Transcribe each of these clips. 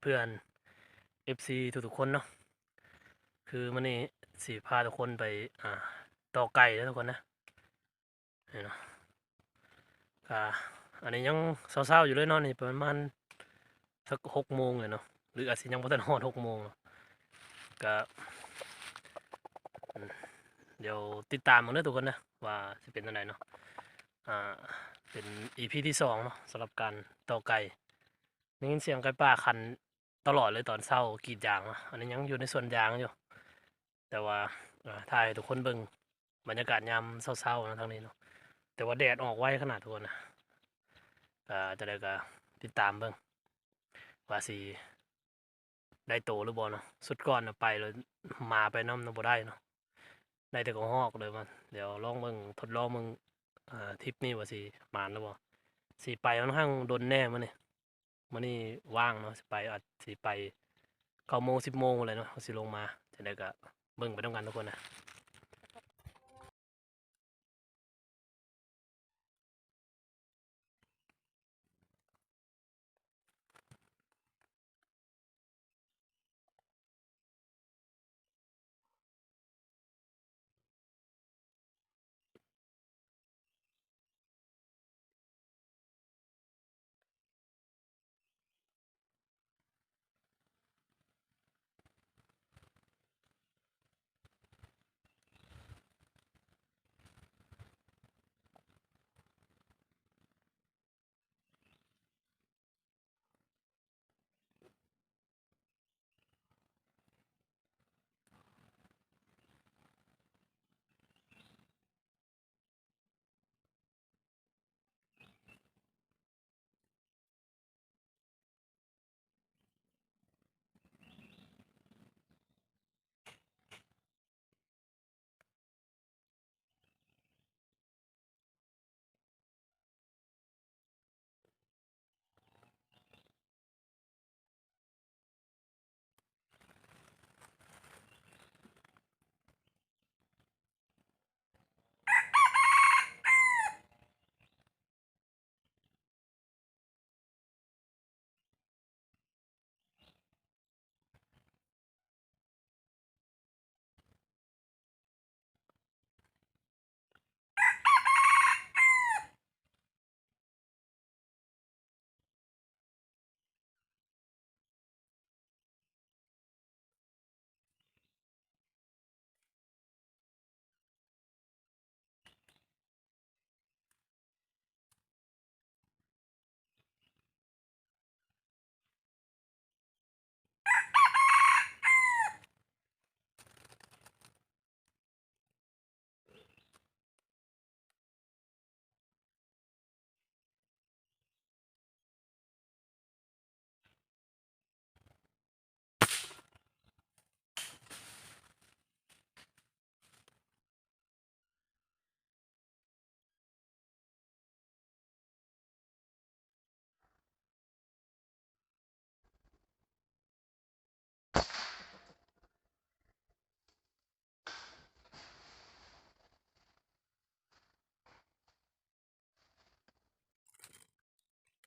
ເພື່ອນ ເອັຟຊີ ທຸກໆຄົນເນາະ. ຄືມື້ນີ້ຊິພາທຸກຄົນໄປ ອ່າ ຕໍ່ໄກ່ເດີທຸກຄົນນະ. ນີ້ເນາະ ກະອັນນີ້ຍັງເຊົ້າໆຢູ່ເລີຍເນາະ ນີ້ປະມານສັກຫົກໂມງແລ້ວເນາະ ຫຼືອາດຊິຍັງບໍ່ທັນຮອດຫົກໂມງເນາະ. ກະ ດຽວຕິດຕາມເບິ່ງເດີທຸກຄົນເດີ ວ່າຊິເປັນຈັ່ງໃດເນາະ. ອ່າ ເປັນອີພີທີສອງເນາະ ສຳລັບການຕໍ່ໄກ່. ໄດ້ຍິນສຽງໄກ່ປ່າຂັນຕະຫຼອດເລີຍຕອນເຊົ້າ ກຣີດຢາງເນາະ. ອັນນີ້ຍັງຢູ່ໃນສວນຢາງຢູ່ ແຕ່ວ່າ ເອີ ຖ່າຍໃຫ້ທຸກຄົນເບິ່ງບັນຍາກາດຍາມເຊົ້າໆເນາະ ທາງນີ້ເນາະ. ແຕ່ວ່າແດດອອກໄວຂະໜາດທຸກຄົນນະ. ກະຈັ່ງໃດກະຕິດຕາມເບິ່ງວ່າຊິ ໄດ້ໂຕຫຼືບໍ່ເນາະ. ຊຸດກ່ອນນະໄປແລ້ວ ໝາໄປນຳນະບໍ່ໄດ້ເນາະ ໄດ້ແຕ່ກະຮອກເລີຍ. ມາ ດຽວລອງເບິ່ງ ທົດລອງເບິ່ງ ເອີ ທຣິບນີ້ວ່າຊິໝານຫຼືບໍ່. ຊິໄປຂ້ອນຂ້າງດົນແດ່ມື້ນີ້ ມື້ນີ້ວ່າງເນາະ ຊິໄປ ອາດຊິໄປເກົ້າໂມງສິບໂມງພຸ້ນແຫຼະເນາະ ເຮົາຊິລົງມາ. ຈັ່ງໃດກະເບິ່ງໄປນຳກັນທຸກຄົນນະ.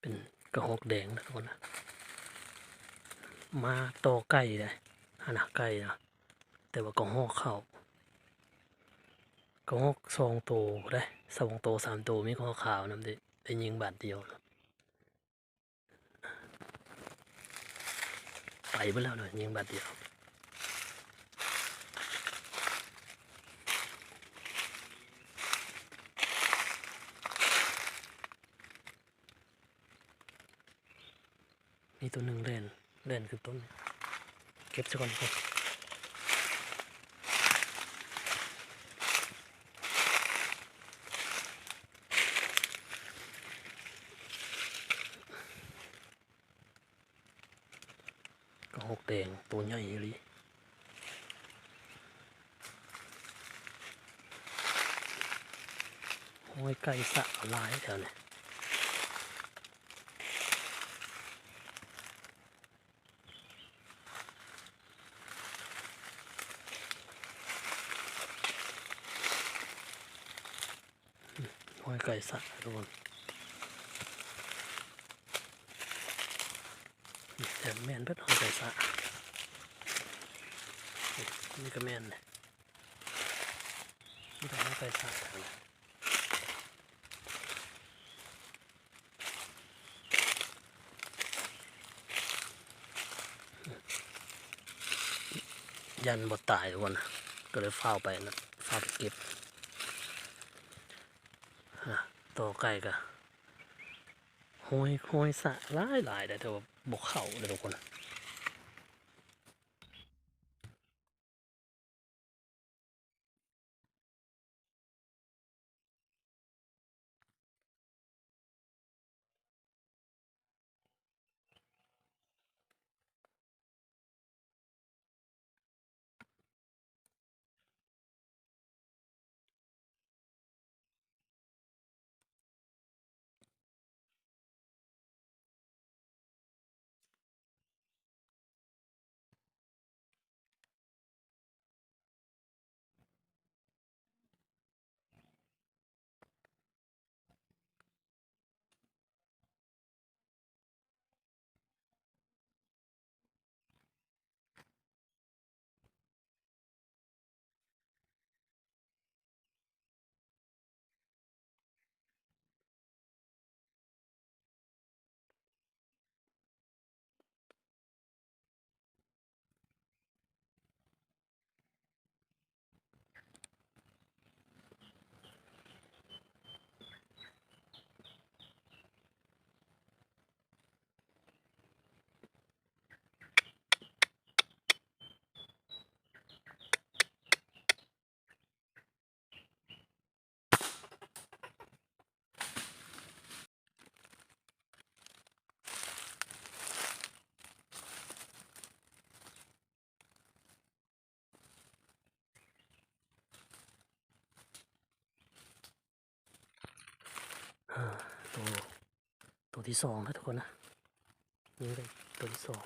ເປັນກະຮອກແດງນະທຸກຄົນນະ. ມາຕໍ່ໄກ່ເດ້ ຫັ້ນນະ ໄກ່ນະ ແຕ່ວ່າກະຮອກເຂົ້າ ກະຮອກສອງໂຕເດ້ ສອງໂຕສາມໂຕ ມີກະຮອກຂາວນຳເດ້ ໄດ້ຍິງບາດດຽວ. ໄປເບິດແລ້ວເນາະ ຍິງບາດດຽວ. ມີໂຕໜຶ່ງແລ່ນ ແລ່ນຂຶ້ນຕົ້ນ ເກັບຊະກ່ອນ. ກະຮອກແດງໂຕໃຫຍ່ອີ່ຫຼີ. ໂອ້ຍ ໄກ່ສະຫຼາຍແຖວນີ້. ຫ້ອຍໄກ່ສັດທຸກຄົນ ແຖ ແມ່ນເບິດ ຮອຍໄກ່ສະ ນີ້ກໍແມ່ນ ມີແຕ່ຮອຍໄກ່ສະ. ຢ້ານບໍ່ຕາຍທຸກຄົນ ກໍເລີຍຟ້າວໄປນະ ຟ້າວໄປເກັບ. ອາ ຕໍ່ໄກ່ກໍຮອຍ ຮອຍສະຫຼາຍໆ ແຕ່ວ່າບໍ່ເຂົ້າເລີຍທຸກຄົນ. ໂຕ ໂຕທີສອງນະທຸກຄົນນະ ຍິງໄດ້ໂຕທີສອງ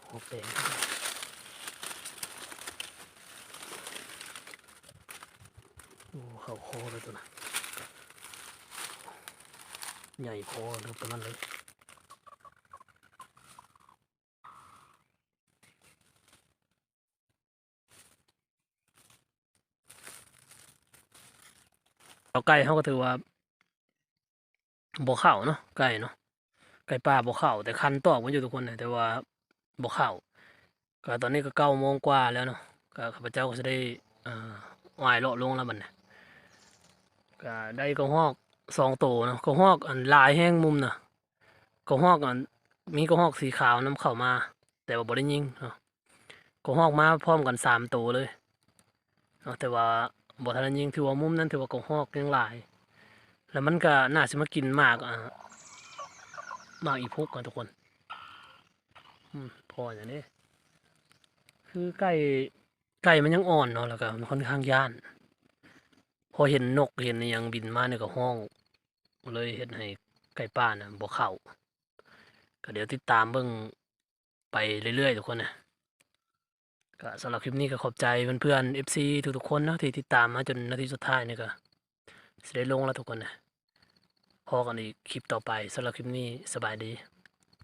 ຫົວແປງ. ໂອ້ ເຂົ້າຄໍເລີຍໂຕນັ້ນ ໃຫຍ່ພໍເລີຍປານນັ້ນເລີຍ. ເອົາໄກ່ເຮົາກໍຖືວ່າບໍ່ເຂົ້າເນາະ ໄກ່ເນາະ ໄກ່ປ່າບໍ່ເຂົ້າ ແຕ່ຄັນຕອກມັນຢູ່ທຸກຄົນ ແຕ່ວ່າບໍ່ເຂົ້າ. ກໍຕອນນີ້ກໍເກົ້າໂມງກວ່າແລ້ວເນາະ ກໍຂ້າພະເຈົ້າກໍຊິໄດ້ ເອີ ຫວາຍເລາະລົງແລ້ວບັດນີ້ ກໍໄດ້ກະຮອກສອງໂຕເນາະ ກະຮອກອັນຫຼາຍແຮງມຸມນະ ກະຮອກອັນ ມີກະຮອກສີຂາວນຳເຂົ້າມາ ແຕ່ວ່າບໍ່ໄດ້ຍິງເນາະ ກະຮອກມາພ້ອມກັນສາມໂຕເລີຍເນາະ ແຕ່ວ່າບໍ່ທັນໄດ້ຍິງ ຖືວ່າມຸມນັ້ນຖືວ່າກະຮອກຍັງຫຼາຍ ແລ້ວມັນກະໜ້າຊິມາກິນໝາກ ອາ ໝາກອີພຸກນະທຸກຄົນ. ອືມ ພໍຫຍັງເດ້ ຄືໄກ່ ໄກ່ມັນຍັງອ່ອນເນາະ ແລ້ວກໍມັນຂ້ອນຂ້າງຢ້ານ ພໍເຫັນນົກເຫັນອີ່ຫຍັງບິນມານີ້ກໍຮ້ອງ ກໍເລີຍເຮັດໃຫ້ໄກ່ປ່ານະບໍ່ເຂົ້າ. ກໍດຽວຕິດຕາມເບິ່ງໄປເລື້ອຍໆ ທຸກຄົນນະ. ກໍສຳລັບຄລິບນີ້ກໍຂອບໃຈເພື່ອນໆ ເອັຟຊີ ທຸກໆຄົນເນາະ ທີ່ຕິດຕາມມາຈົນນາທີສຸດທ້າຍນີ້ ກໍຊິໄດ້ລົງແລ້ວທຸກຄົນນະ. ພໍ້ກັນອີກຄລິບຕໍ່ໄປ. ສຳລັບຄລິບນີ້ ສະບາຍດີ.